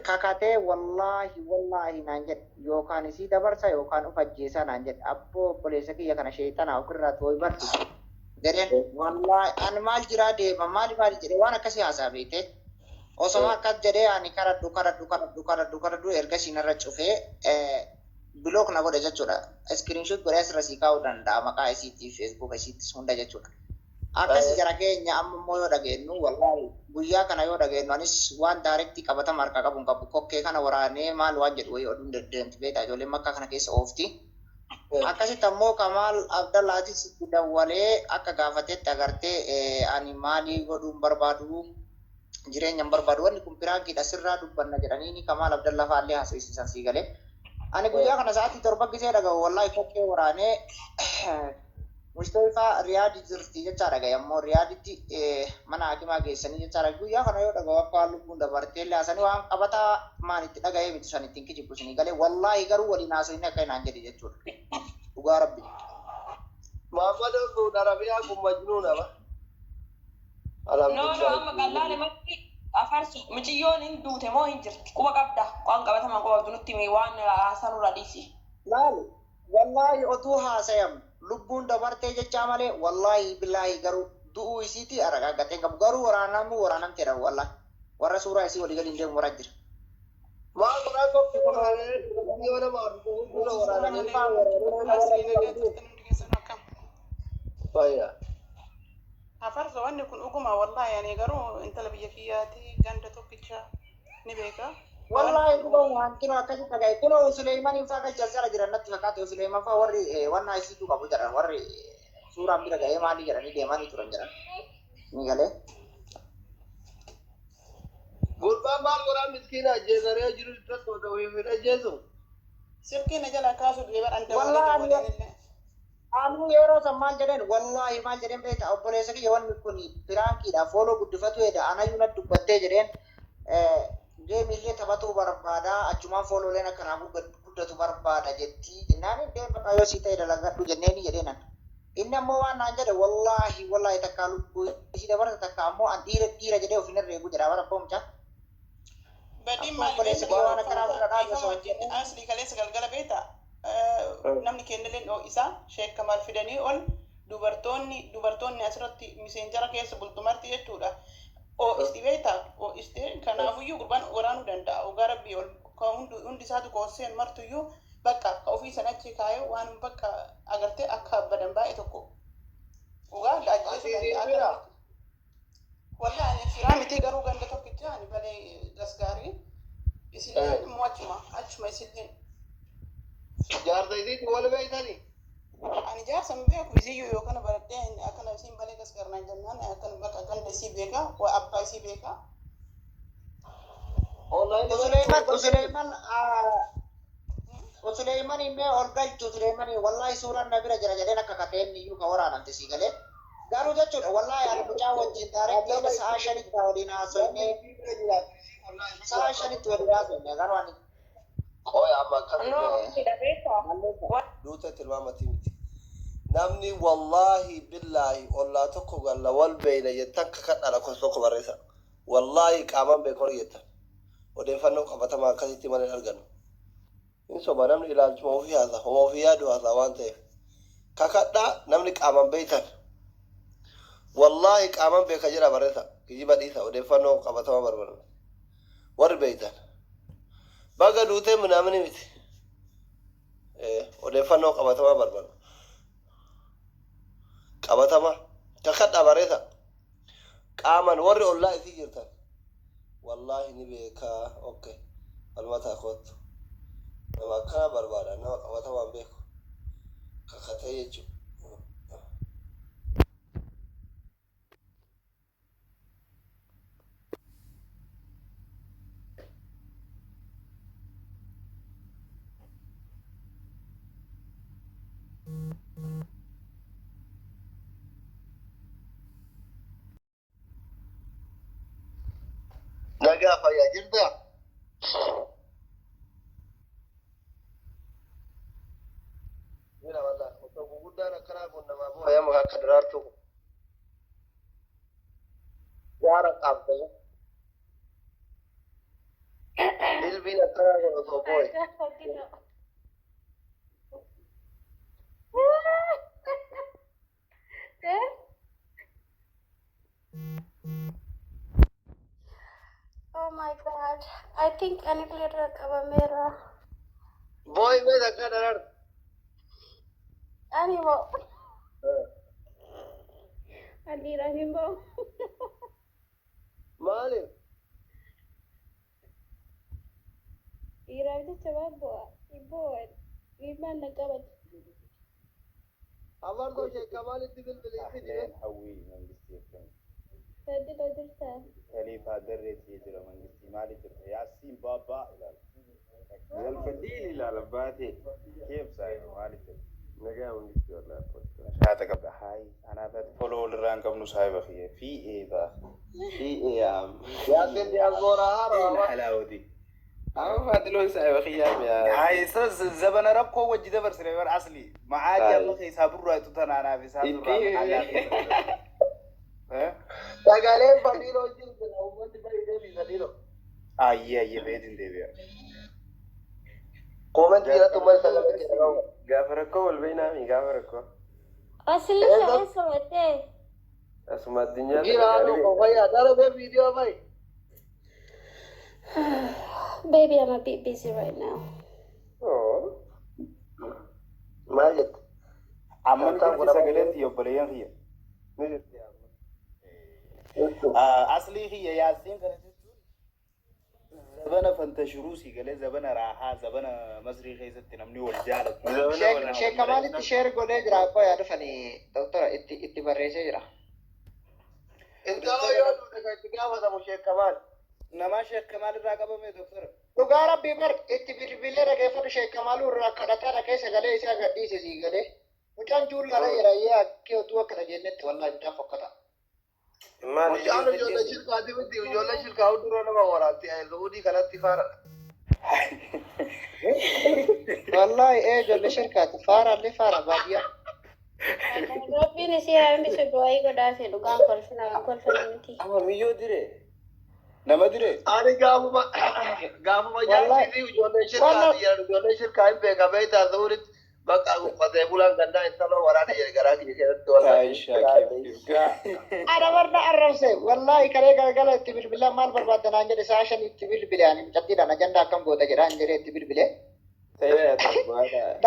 Kakatee wallaahi wallaahi naan jedhe, yookaan isii dabarsa yookaan of ajjeesaa naan jedhe. Abboo, obboleessa kiyya kana sheexanaa ofirraa tooybadhu jedheen. Wallaahi ani maal jiraa deema, maali maali jedhe, waan akkasii haasaa beekte. Osoma akkas jedhee ani kadhadhu kadhadhu kadhadhu kadhadhu kadhadhu, ergasii narra cufee block na godhe jechuudha. Screenshot godhee asirra sii kaa'uu danda'a, maqaa isiitii, Facebook isiittis hunda jechuudha. Akkasi jara keenya. Amma immoo yoo dhageenyu, wallaahi guyyaa kana yoo dhageenyu, anis waan direct qabatama harkaa qabu hin qabu. Kokkee kana waraanee maal waan jedhu wayii oduun deddeemti beektaa, ijoolleen makkaa kana keessa oofti. Akkasitti ammoo Kamaal Abdallaatis itti dawwalee akka gaafatetti agartee, ani maalii godhuun barbaadu, jireenya hin barbaadu, wanni kun prankiidha, sirraa dubbanna jedhaniini Kamaal Abdallaa fa'aallee haasofsiisan sii galee. Ani guyyaa kana sa'aatii 7 gisee dhaga'u, wallaahi kokkee waraanee Mustafaa Riyaadi jirti jechaa dhagaye. Ammoo Riyaaditti mana hakimaa geessanii jechaa dhagaye. Guyyaa kana yoo dhaga'u akka waan lubbuun dabartee illee haasanii, waan qabataa maan itti dhaga'ee miti, san ittiin kijibu isinii galee. Wallaahi garuu waliin haasofni akka inaan jedhe jechuudha. Dhugaa Rabbi. Muhammadoon kun Arabiyaa kun majnuuna ba. No, no, amma Alhamdulillah. Qallaalumatti afarsu, miciyyoon hin duute moo hin jirti? Quba qabda? Waan qabataman quba qabdu nutti himi, waan haasanurra dhiisi. Laali, wallaahi otuu haasayamu lubbuun dabartee jechaa malee, wallaahi billaahi garuu du'uu isiiti aragaaggaxeen qabu. Garuu waraanamuu waraanamteedha, wallaahi warra suuraa isii walii galiin deemu maraa jira. Maal godhaa, kokkee waraananii yoo nama argu dura waraananii. Asii nagaa jirtan hundi keessan, akkam? Fayyaa. Afarso, wanni kun dhuguma wallaahi, ani garuu intala biyya kiyyaati, ganda tokkicha ni beeka. Wallaahi dhuguma hanqinoo akkasitti dhagaye. Kunoo Suleeymaniin fa'aa kan jalsara jiran natti fakkaate. Suleeyman fa'aa warri wannaa isiitu qabu jedhan, warri suuraan bira ga'ee maalii jedhanii deemanii turan jedhan. Ni galee. Gurbaan maal godhaa, miskiina ajjeesaree jiru irratti osoo hin ajjeesu. Silkii na jala kaasuu dide bar an dawwalee Wallaahi dawwaleen illee. Anuu yeroo san maal jedheen, wallaahi maal jedheen beekta? Obboleessa kiyya, wanni kun prankiidha, follow guddifatu hedha, anayyuu na dubbattee jedheen, gameii illee taphatuu barbaada, achumaan followleen akka naa guddatu barbaada jetti jennaan, deem bakka yoo sii ta'e dalagadhu jenneeni jedheenan. Inni ammoo waan naan jedhe, wallaahi wallaahi takkaa lubbuu isii dabarsa, takka ammoo an dhiira dhiira jedhee of hin herreegu jedha bara abboo mucaa. Badiin Abboo, maal obboleessa beekta? kiyya, waan akkanaa ofirra dhaabi Dhiifama osoo hin wajjin jedhin. Asli kaleessa galgala beekta, namni kennilleen isaa sheekka maal fidanii ol dubartoonni asirratti Messengera keessa bultu marti jechuudha. Oo'isti beekta, oo'iste. Kanaafuyyuu gurbaan waraanuu danda'a. Ogaa rabbii ol ka hundi isaatu koosseen martuyyuu bakka ka ofii san achi kaayee waan bakka agartee akka badan baay'ee tokko dhugaa ajjeesuu Ati danda'a. bira. Wallahi ani firaa miti, garuu ganda tokkicha ani balee gasgaarii isillee immoo achuma achuma isillee. Jaarsa isiitti wal beeytanii? Ani jaarsa hin beeku, isiyyuu yoo kana baradhee akkana isiin balee gasgaarnaan jennaan, akkana bakka ganda isii beeka, waa abbaa isii beeka. Online. Suleeman Suleeman Suleeman mee ol galchu Suleeman. Wallaahi suuraan na bira jira jedheen akka kateen iyyuu ka waraanamte sii galee. Garuu jechuudha, wallaahi ani mucaa wajjin direct sa'a 5tti waliin haasofne, sa'a 5tti waliin haasofne, garuu ani Qoya, amma akkas No, hidha beektaa? Duuta tilmaamati miti. Namni wallaahi billaahi ollaa tokko galla wal beeyna jettan kakadhaa lakkoofsa tokko barreessa. Wallaahi qaamaan beekon jettan. Odeeffannoo qabatamaa akkasitti malee hin argannu. Hin soba, namni ilaalchuma ofii haasa, homa ofii yaadu haasa waan ta'eef. Kakadhaa, namni qaamaan beeytan. Wallaahi qaamaan beeka jedha barreessa. Kijiba dhiisa, odeeffannoo qabatamaa barbaadu. Warri beeytan. Baga duutee minaamini miti. Odeeffannoo qabatamaa barbaadu. Qabatama. Kakadhaa barreessa. Qaaman warri ollaa isii jirtan. Wallaahi ni beekaa. Okay. Falmataa kootu. Nama akkana barbaada. Nama qabatamaan beeku. Kakatee jechuudha. Nagaa fayyaa jirtaa? Jira wallah. Osoo guguddaan akkanaa kun namaa bu'aa maqaa akka daraartuu kun. Gaara qabda. Dubbiin akkanaa kun osoo boo'e. Oh my God. I think ani irra qabameera. Boo'i mee takka daraartu. Ani moo. Ani dhiiraan hin ba'u. Maaliif? Dhiiraaf jecha waan bu'a. Hin bo'u. Dhiibbaan na qabatu. Amartoo sheekka maalitti bilbilii fidine? Ahleen hawwii mangistii akkami? Tajaajila jirtaa? Kaliifaa darreetii jira mangistii maali jirta? Yaasiin baabbaa ilaala. Galfadhiin ilaala baatee. Keef saayiba maali jirta? Nagaa mangistii wallahi podcast. Shaata qabda hayi anaaf ati follow walirraa hin qabnu saayiba kiyya fi eebaa. Fi eeyaam. Yaasin diyaasbooraa haaraa. Halaawati. Amma faatiloon saayiba kiyyaa mi'a. Hayi isa zabana rakkoo wajji dabarsine bar asli macaadii amma keessaa burraatu tana anaaf isaa Itti. durraa. Sagaleen fadiiloo jirtu uummanni baay'ee deebisa dhiiroo. Ayyee ayyee beetiin deebi'a. Koomentii irratti uummanni sagalee kenna qabu. Gaafa rakkoo wal beeknaami gaafa rakkoo. Asli Eessa? eessa wattee? Asuma addunyaa Jira haadha koo fayyaa dara bee viidiyoo bayi. Baby, I'm a bit busy right now. Oo. Maal jette? Amma ni jirti sagaleen tiyya obboleeyyan kiyya. Ni jirti amma. Aslii kiyya yaasiin kana jechuun zabana fantashuruu si galee zabana raahaa zabana masrii keessatti namni wal jaalatu. Zabana wal Sheekka maalitti share godhee jira abbaa yaa dhufanii doktora itti itti barreessee jira. Intala yoo duute kan itti gaafatamu sheekka maal? Namaa sheekka maalirraa qabame doktora? Dhugaa rabbii bar itti bilbilee dhageeffatu sheekka maaluu irraa kadhataa dhaqee sagalee isaa gadhiise sii galee. Mucaan juullaadha jira yee akkee utuu akka dhageenyetti wallaahi mucaan fokkata. Maali? Mucaan ijoollee shirkaati miti ijoollee shirkaa hunduroo nama waraatti Suudii kanatti faaradha. Wallaahi ee ijoollee shirkaati faaraallee faara baadiyyaa. Rabbiin isii haa hambisu du'aa godhaafi dhugaan kolfina waan kolfanii miti. Amma miyyoo dire. Nama dire? Ani gaafuma jaarsiitii ijoollee shirkaati jedhan ijoollee shirkaa hin beeka beektaa Suuditti bakka qotee bulaan gandaa intala waraana jedhe garaa kiyya keessatti wallaahi. Taayishaa keef. Ana barna arrabse wallaahi kalee galgala itti bilbilaa maal barbaadda naan jedhe sa'a 5 itti bilbile ani mucattiidhaan ajandaa akkam goota jedhaan jedhee itti bilbile.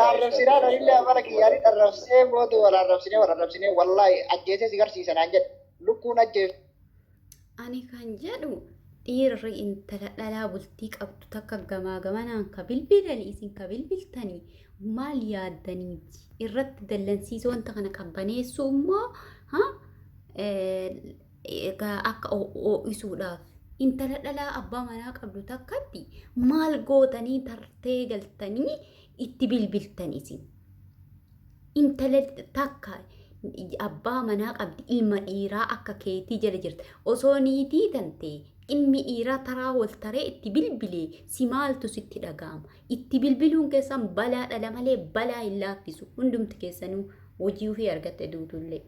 Arrabsinaan anillee amala kiyyaanii arrabsee booda wal arrabsinee wal arrabsinee wallaahi ajjeesee si garsiisa naan jedhe lukkuun ajjeef. Ani kan jedhu dhiirri intala dhalaa bultii qabdu takka gamaa gamanaan ka bilbilanii isin ka bilbiltanii maal yaaddaniiti irratti dallansiisoo wanta kana qabbaneessuu immoo ha akka ho'isuudhaaf intala dhalaa abbaa manaa qabdu takkatti maal gootanii tartee galtanii itti bilbiltan isin intala takka abbaa manaa qabdi ilma dhiiraa akka keetii jala jirti osoo niitii tantee ilmi dhiiraa taraa wal taree itti bilbilee si maaltu sitti dhaga'ama itti bilbiluun keessan balaa dhala malee balaa hin laaffisu hundumti keessanuu hojii ofii argatte duutullee.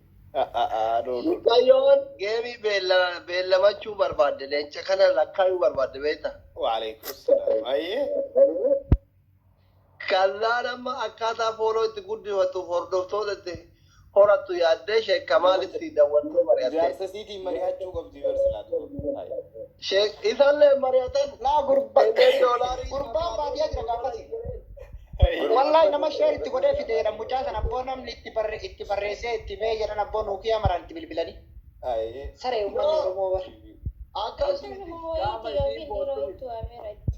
Mucayyoon geemii beellamachuu barbaadde leenca kana lakkaayuu barbaadde beektaa? Waalaikum salaam. Ayyee. Kallaan amma akkaataa fooloo itti guddifattuuf hordoftoota itti horattu yaaddee sheekka maalitti daawwattee mari'atte. Jaarsa siitiin mari'achuu qabdi barsilaatu. Isaallee mari'atan. Laa gurbaa Inni doolaarii gurbaan baadiyyaa jira gaafasi. Wallaahi nama share itti godhee fide jedhan mucaa sana abboo namni itti barre itti barreessee itti mee jedhan abboo nuukiyaa maraan itti bilbilanii. Saree uummanni Oromoo bara. Akkas miti Nama gaafa wayiitti isiin yookiin dhiira boottu wayiitti waameera itti.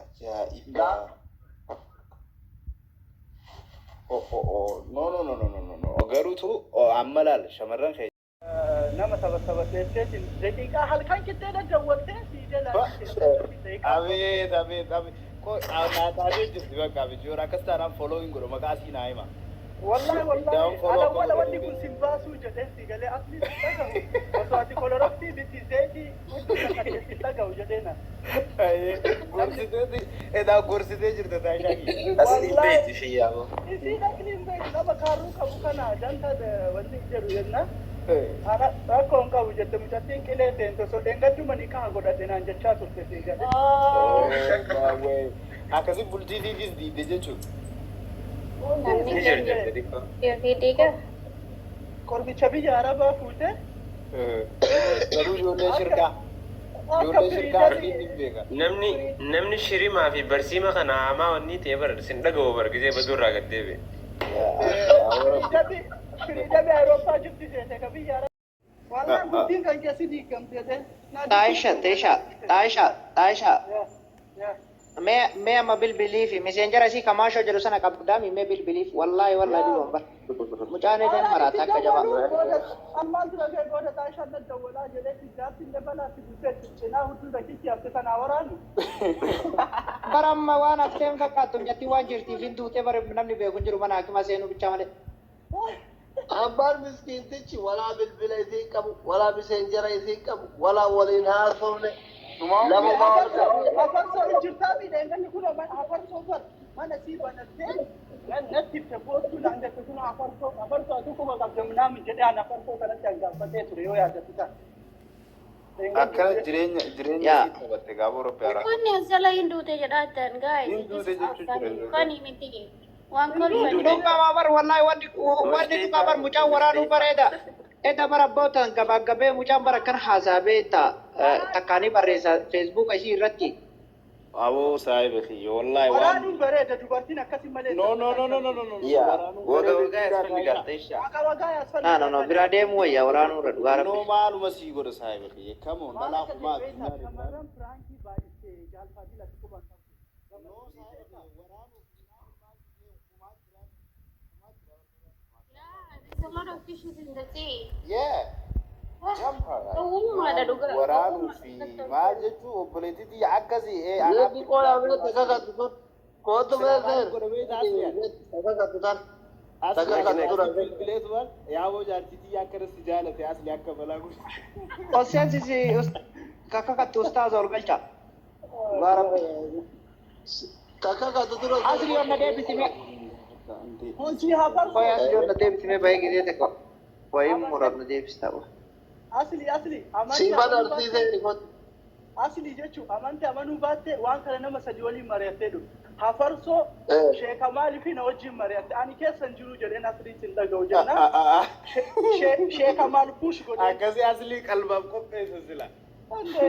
Ajaa'iba. Oh oh oh no no no no no no no garuutu amma laal shamarran kee Nama saba saba teesseetiin daqiiqaa halkan qixxee dawwaltee sii jala. Abeet abeet abeet ko naa taatee jirti bakka abijoora akkas taanaan following godhu maqaa sii naa hima. Wallahi wallahi Down follow ala wala akka wanni kun sin baasuu jedhee si galee asli sin dhagahu osoo ati koloroftii biti zeetii hudduu kakkattee sin dhagahu jedheena. Gorsitee edaa gorsitee jirta taashaa. Asli hin beekti ishee yaa'u. Isiin asli hin beektu nama kaarruu qabu kana danta wanni jedhu jenna. Rakkoo hin qabu jette mucattiin qilee seente osoo dheengadduma ni kaha godhadhe naan jechaa turte sii galee. Akkasi bultii fiifis diidde jechuudha. Namni Ni jarjarte xiqqoo. yookiin diiga. Qorbicha biyya Arabaa fuutee Garuu ijoollee shirkaa. akka Ijoollee shirkaa firiidamii asliin hin beeka. Namni shirimaa fi barsiima kana hamaa wanni ta'e bara sin dhaga'u bara gisee baduu irraa gad deebi'e. Firiidamii Awurooppaa jirti jeete ka biyya Arabaa. Wallaan bultiin kan keessi diigamte. Xaayisha, Xaayisha, Xaayisha, Xaayisha. Mee amma bilbilii fi miseenjara isii kamaashoo jedhu sana qabdaami mee bilbiliif wallaahi wallaahi dhugaan bar. Mucaan illee maraata akka jabaa. Ammaan dura ga'e booda Xaayishaan daddawwalaa jedhee jaarsi illee balaatti bultee cinaa hudduu takkitti hafte sanaa waraanu. Bara amma waan hafteen fakkaattu mucattiin waan jirtiif hin duutee bara namni beeku hin jiru mana hakima seenuu bichaa malee. Abbaan miskiintichi walaa bilbila isiin qabu, walaa miseenjara isiin qabu, walaa waliin haasofne. Lama maal Afarsoo hin jirtaa miidha inni kun afarsoo bar mana sii banattee natti ibsa boostuu naan jette kun afarsoo afarsoo atu kuma qabda minaamin jedhee an afarsoo kanatti an gaaffatee ture yoo yaadattu ta'a. Akkana jireenya Yaa. isii taphatte gaafa Oromiyaa. Wanni as jala hin duute jedhaattan guys. Hin duute jechuu jira. Funny miti. Waan kolfani. Dhugaa bar wallahi wanni dhugaa bar mucaan waraanuu bareeda. Eda bara abbootan gabaagabee mucaan bara akkana haasaa beekta takkaanii barreessa feesbuuka ishii irratti. Aboo saahiba kiyya wallahi waan. Waraanuun bareeda dubartiin akkasi malee. No, no, no, no, no, no, no. Yaa. Waraanuun Waga bareeda wagaa jechuudha. yaasfalli gaafta Waga wagaa yaasfalli. No, no, no, biraa deemuu wayya waraanuu irra dhugaa No rabbi. maaluma sii godha saahiba kiyya. Come on, Maal dhalaa akka kumaa ta'e beektaa addunyaa shamarran piraankii baay'isee jaalfadii lati quban qabdu. No saahiba kiyya waraanuuf Yeah, there's a lot of fishes in the sea. Yeah. Jump her. Gowwummaadha dhugaa. Waraanuu fi maal jechuu obboleettii tiyya akkasii ee anaaf Reefi qola biratti kakattu sun. Kootu beeseer. Kakattu tan. Asli bilbilee turan yaaboo jaartii tiyya akkanatti jaalate asli akka balaa kun. Oseensisi kakakattu ustaaza ol galcha. Dhugaa rabbi. Kakattu tura. Asli onna deebisime. Hojii hafarsoo. Qoy asli onna deebisime bahee gisee tokko. Wayii muramna deebista. Asli asli amantii Siifan amanuu arsii baatte seeni kootu. asli jechuun amantii amanuu baatte waan kana nama sadi waliin mari'attee dhufu. Hafarsoo sheeka maalii fi na wajjin mari'atte ani keessa hin jiru jedheen asliitti hin dhaga'u jennaan sheeka maal push godhee Akkasii asli qalbaaf qopheessa sila.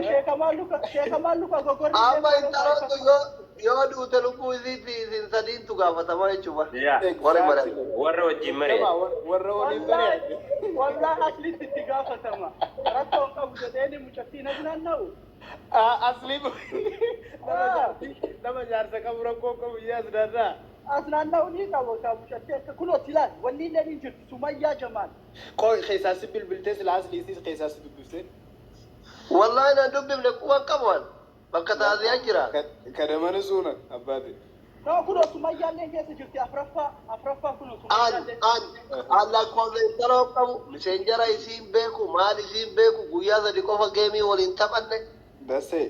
Sheeka maal luka gogorri. Amma intaloon yoo duute lubbuu isiitti isin sadiintu gaafatama jechuudha. Yaa. Warri mari'atu. Warra wajjin mari'ate. Warra waliin mari'ate. Wallahi asliitti itti gaafatama. Rakkoo hin qabu jedheeni mucattiin as naanna'u. Asli nama jaarsa qabu rakkoo qabu iyyaas danda'a. As naanna'u ni qabu ka mucattii akka kunoo silaan wanni illee ni jirti Sumayyaa Jamaal. Qoy keessaa si bilbiltee sila asli isiis keessaa si dubbistee. Wallahi na dubbifne quban qabu an. Bakka taasisaa jira. Kadamani suuna abbaate. No kunoo Sumayyaallee keessa jirti afraffaa afraffaa kunoo An Sumayyaallee. an an lakkoofsa intaloo qabu miseenjara isiin beeku maal isiin beeku guyyaa sadi qofa geemii waliin taphanne Dasee.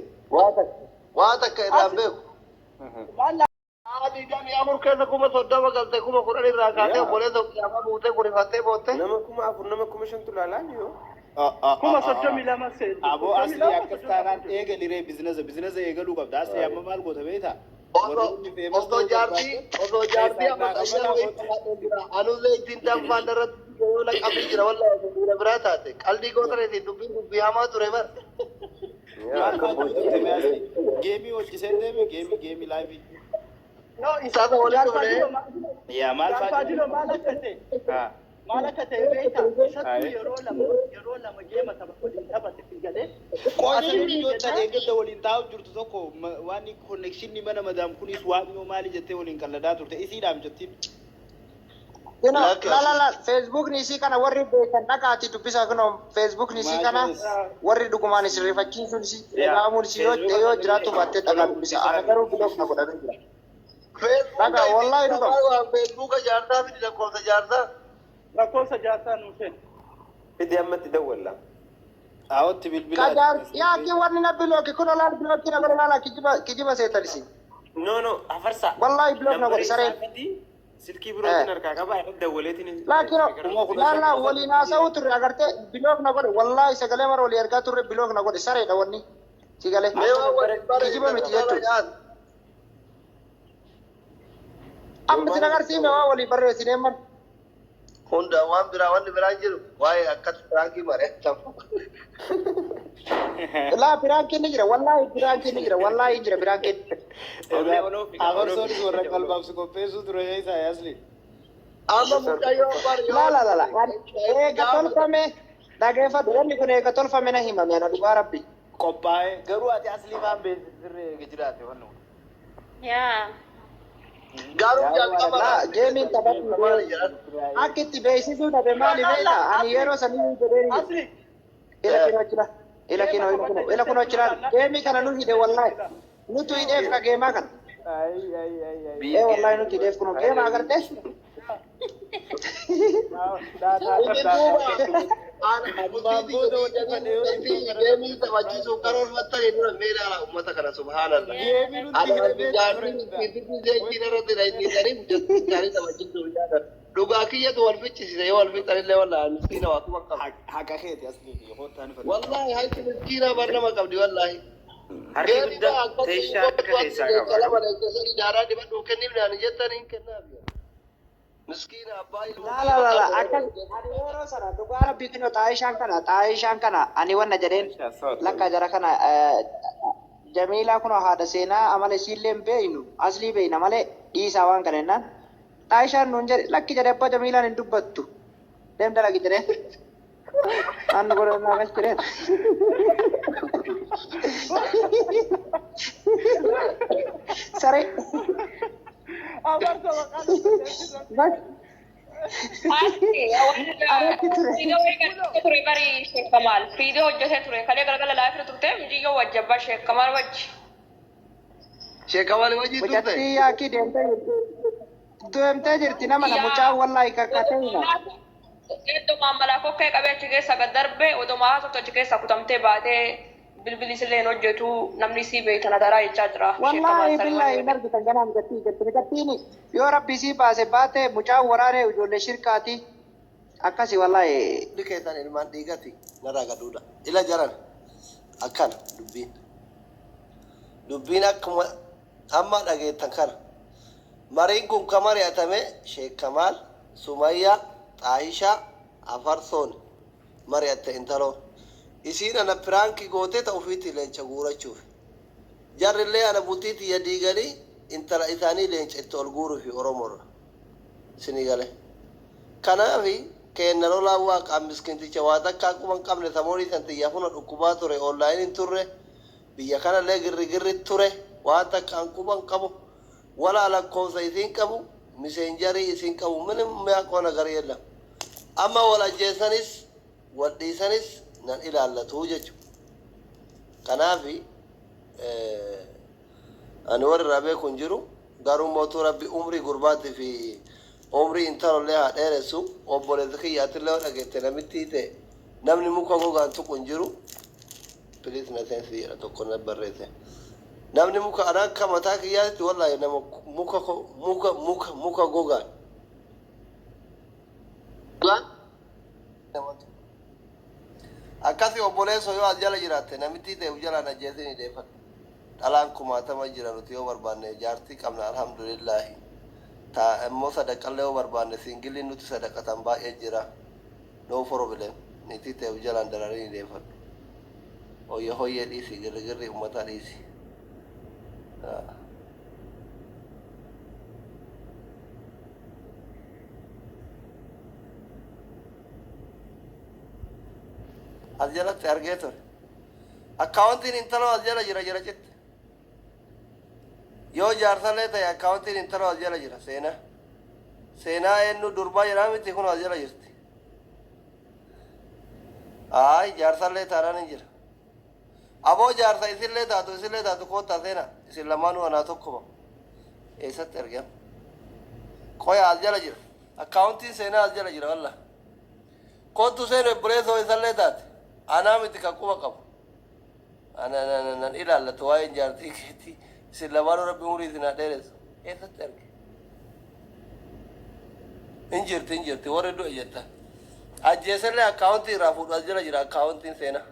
waa takka irraa beeku. Maal 24 keessa 30,000 galte 10,000 irraa kaatee obboleessa qiyaamaa buutee kurifattee bootte. Nama 4,000 nama 5,000tu ilaalaa yoo. 32,000 seenti. Aboo asli akkas taanaan eegaliree bizinasa eegaluu qabda. Asli amma maal goota beektaa? Osoo jaartii amma xayyaa wayii qabaatee jira. Anullee ittiin danfaan irratti yoo laqamee jira wallahi osoo dhiira biraa taate. Qalbii goota reetiin dubbiin dubbii hamaa ture bar. Maal fa'aa hojjette asli? Geemii hojjisee deeme geemii laayifii. No Sasa waliin dhufnee. Yaa maal fa'aa Jaalfadilo maal akka ta'e maal akka ta'e beektaa isattuu yeroo lama geema tapha waliin taphate galee. Qoosii biyyoota eeggadda waliin taa'u jirtu tokko waan konnekshinni mana madaam kunis waaqni maali jettee waliin qalladaa turte isiidhaam jettiin. You know, la la la, Facebookni isii kana warri beekan dhaqaati dubbisaa kunoo Facebookni isii kana warri dhugumaan isin rifachiisuun isii dhaga'amuun isii yoo jiraatu baattee dhaqaa dubbisa. Ana garuu block na godhamee jira. Dhagaa wallahi dhugama. Feesbuuka jaarsaa fidi lakkoofsa jaarsaa. Lakkoofsa jaarsaa nuu kennu. Fidi ammatti dawwalla. Aawwatti bilbila. Kajaar yaa ki wanni na bilooki kun olaal bilookii na godhe laala kijiba kijiba seetan isin. No, no, afarsa. Wallahi block na godhe sareen. Fidi Silkii birootiin harkaa qabaa irratti dawwaleetiin. Laakiin 15,000 laa qofa. Waliin haasa'uu turre, agartee, block na godhe. Wallaahi sagalee mara walii ergaa turre, block na godhe. Sareedha wanni. Si galee. Mee waan waliin Kijiba miti barreessitan jechuudha. yaad. Amma isin agarsiifne waan walii barreessinee man. Hunda waan biraa, wanni biraan jiru waa'ee akkas piraankii mari'atamu. Laa, prankiin ni jira, wallaahi prankiin ni jira, wallaahi hin jira prankiin. Afarsoonis warra qalbaaf si qopheessuu ture keessaa yaasli. Amma mucayyoo bar yoo Laa laa laa laa eega tolfame, dhageeffadhu, wanni kun eega tolfame na himame ana, dhugaa rabbi. Qophaa'e garuu ati aslii maan beeksisirree eega jiraate wanni kun. Yaa. Garuu jalqaba Laa, gameiin taphatu maali jedhan? Akka itti beeksisuu dhabe maali beektaa? Ani yeroo sanii jedheen Asli. ila kinoo jira, ila kinoo, ila kinoo, ila kunoo jira. Gameii kana nu hidhe, wallaahi nutu hidheef ka gameaa kana. Ay ay ay ay. Ee, wallaahi nuti hidheef kunoo gameaa agartee. Inni duuba bultii gameii taphachiisuuf karoorfattanii dura mee ilaala uummata kana, subhaanallah. Gameii nutti Ana hidhe jaartiin ittiin irratti dhayitanii mucattii isaanii taphachiisuuf yaadan. Dhugaa kiyyatu wal ficcisiise, yoo wal fixanillee wallaahi miskiina waa kuma qaba. Haqa keeti aslii fi kottaan fadhu. Wallaahi hayti miskiina bar nama qabdi wallaahi. Harki guddaa teessaa harka keessaa qaba. Lama sadii daaraa dibadhu kenniif naan jettan hin kennaaf. Miskiina abbaa ilmoo. Laa laa laa laa, akkas ani yeroo sana, dhugaa rabbii, kinoo xaayishaan kana, xaayishaan kana ani wanna jedheen lakka jara kana, Jamiilaa kunoo haadha seenaa amala isiillee hin beeynu, aslii beeyna malee, dhiisaa waan kana jennaan xaayishaan nuun jedhe, lakki jedhe, abbaa Jamiilaan hin dubbattu, deem dalagi jedheen. Waan nu godhan naa galchi jedheen. Saree. Abarta maqaan Bas. Ati Aratti ture. Fiidoo wayii ture bari Sheek Kamaal. Fiidoo hojjetee ture. Kalee galgala liveirra turte muciyyoo wajjabba Sheek Kamaal wajji. Sheekawaan wajjin turte. Mucattii yaakii deemtee jirti. Deemtee jirti nama na mucaan wallaahi kakkatee hima. Iddoo maammalaa kokkee qabee achi keessa gad darbe, odoo haasoftu achi keessa kutamtee baatee, bilbilli isillee hin hojjetu, namni isii beektan adaraa jechaa jira. Sheek Kamaal Wallaahi billaahi hin argitan ganaa mucattii jetti. Mucattiin yoo rabbi isii baase baate, mucaan waraanee ijoollee shirkaati. Akkasi wallaahi. Hundi keessan ilmaan dhiigati narraa gaduudha. Ila jaran akkana dubbiin. Dubbiin akkuma amma dhageettan kana. Mariin kun ka mari'atame Sheek Kamaal, Sumayyaa, Xaahishaa, Afarsoon mari'atte intaloo. Isiin ana prankii gootee ta ofiitti leenca guurachuuf. Jarrillee ana bultii tiyya diiganii intala isaanii leenca itti ol guuruufi Oromoorra. Isinii galee. Kanaafi keenna lolaan waaqaan miskinticha waa takkaa quba hin qabne samoonii san tiyya funa dhukkubaa ture, online hin turre, biyya kanallee girri girri ture, waan takkaan quba hin qabu, walaa lakkoofsa isiin qabu, messengerii isiin qabu, ምንም የሚያውቀው ነገር የለም. Amma wal ajjeesanis wal dhiisanis nan ilaallatu jechu. Kanaafi ani warri irraa beeku hin jiru, garuu mootuu rabbi umrii gurbaatii fi umrii intalollee haa dheeressu. Obboleessa kiyyaatillee yoo dhageette, namitti ta'e namni muka gogaan tuqu hin jiru. Please na seensi jedha tokko na barreesse. Namni muka ana akka mataa kiyyaatti wallaahi nama muka muka muka muka gogaan gogaan namatu. Akkasi obboleessoo, yoo as jala jiraatte namitti ta'e jalaan ajjeesini deeffadhu. Dhalaan kumaatama jira, nuti yoo barbaanne jaartii qabna, alhamdulillaahi. Ta immoo sadaqallee yoo barbaanne singleiin nuti sadaqatan baay'ee jira. No problem. Niitii ta'e jalaan dararii deeffadhu. Hoyye hoyyee dhiisi, girri girri uummataa dhiisi. Ah. As jalatti argee ture. Accountiin intaloo as jala jira jira citte. Yoo jaarsallee ta'e accountiin intaloo as jala jira, seenaa. Seenaa eenyu durbaa jedhaa miti, kun as jala jirti. Ayi, jaarsallee taanaan hin jira. Aboo, jaarsa isillee taatu, isillee taatu, koottaa seenaa. Isin lamaanuu anaa tokkuma. Eessatti argama? Qoya, as jala jira. Accountiin seenaa as jala jira walla. Kottu seenu obboleessoo, isallee taate. Anaa miti kan quba qabu. Ana nan ilaallatu waa'een jaartii keetii. Isin lamaanuu rabbi umurii isin haa dheeressu. Eessatti arge? Hin jirti hin jirti warri du'e jetta. Ajjeesellee akkaawuntii irraa fuudhu as jala jira akkaawuntiin seenaa.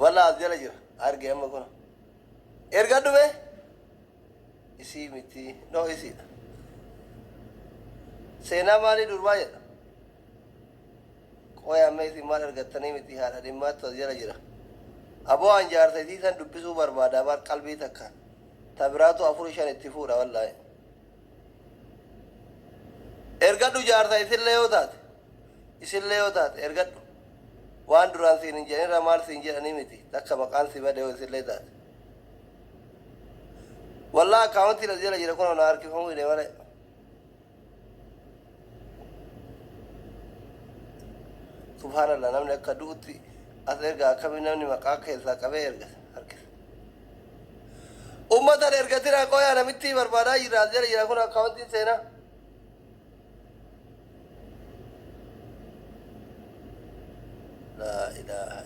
Walla as jala jira arge amma kun. Erga dhume isii miti no isiidha. Seenaa maalii durbaa jedha. Qoy amma isin maal argattanii miti haadha dhimmaattu as jala jira. Aboo an jaarsa isii san dubbisuu barbaada bar qalbii takka. Ta biraatu afur shan itti fuudha wallaahi. Ergadhu jaarsa isillee yoo taate. Isillee yoo taate ergadhu. Waan duraan siin hin jedhinirra maal siin jedhanii miti. Takka maqaan si bade yoo isillee taate. Wallaahi akkaawuntiin as jala jira kun na harkifamuu hidhe malee. Subhaanallah namni akka du'utti as erga akkamii namni maqaa keessaa qabee erga harkisa. Ummatan ergatinaa qoyaa namitti barbaadaa jira as jala jira kun akkaawuntiin seenaa. Laa ilaaha.